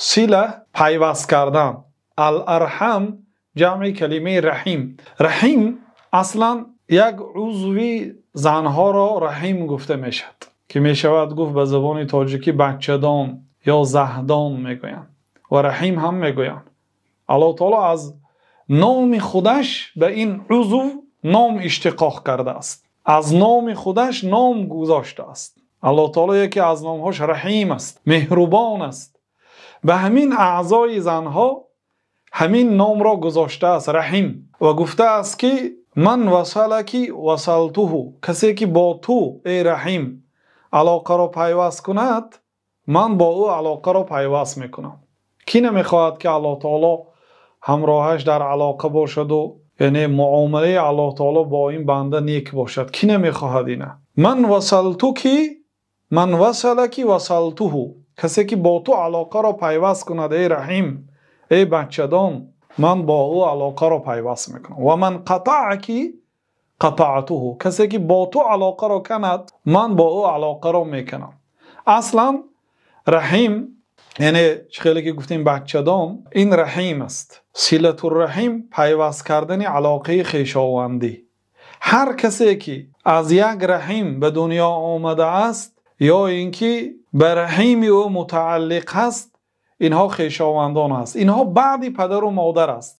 Сила пайваст кардан. Ал-арҳам ҷамъи калимаи раҳим. Раҳим аслан як узви занҳоро раҳим гуфта мешавад, ки мешавад гуфт ба забони тоҷикӣ бачадон ё заҳдон мегӯянд ва раҳим ҳам мегӯянд. Аллоҳи таъоло аз номи худаш ба ин узв ном иштиқоқ кардааст. Аз номи худаш ном гузоштааст. Аллоҳи таъоло яке аз номҳояш Раҳим аст, меҳрубон аст. Ба ҳамин аъзои занҳо ҳамин номро гузоштааст Раҳим ва гуфтааст ки ман васалаки васалтуҳу, касе ки бо ту эй Раҳим алоқаро пайваст кунад, ман бо ӯ алоқаро пайваст мекунам. Кӣ намехоҳад ки Аллоҳи таъоло ҳамроҳаш дар алоқа бошад ва яъне муомилаи Аллоҳи таъоло бо ин банда нек бошад? Кӣ намехоҳад инро? Ман васалтуки ман васалаки васалтуҳу, касе ки бо ту алоқаро пайваст кунад эй Раҳим, эй бачадон, ман бо ӯ алоқаро пайваст мекунам. Ва ман қатаъаки қатаътуҳу, касе ки бо ту алоқаро канад, ман бо ӯ алоқаро мекунам. Аслан Раҳим яъне чӣ, хеле ки гуфтем бачадон, ин Раҳим аст. Силатур-раҳим пайваст кардани алоқаи хешовандӣ. Ҳар касе ки аз як раҳим ба дунё омадааст ё инки ба раҳими ӯ мутааллиқ аст, инҳо хешовандон аст. Инҳо баъд падару модар аст.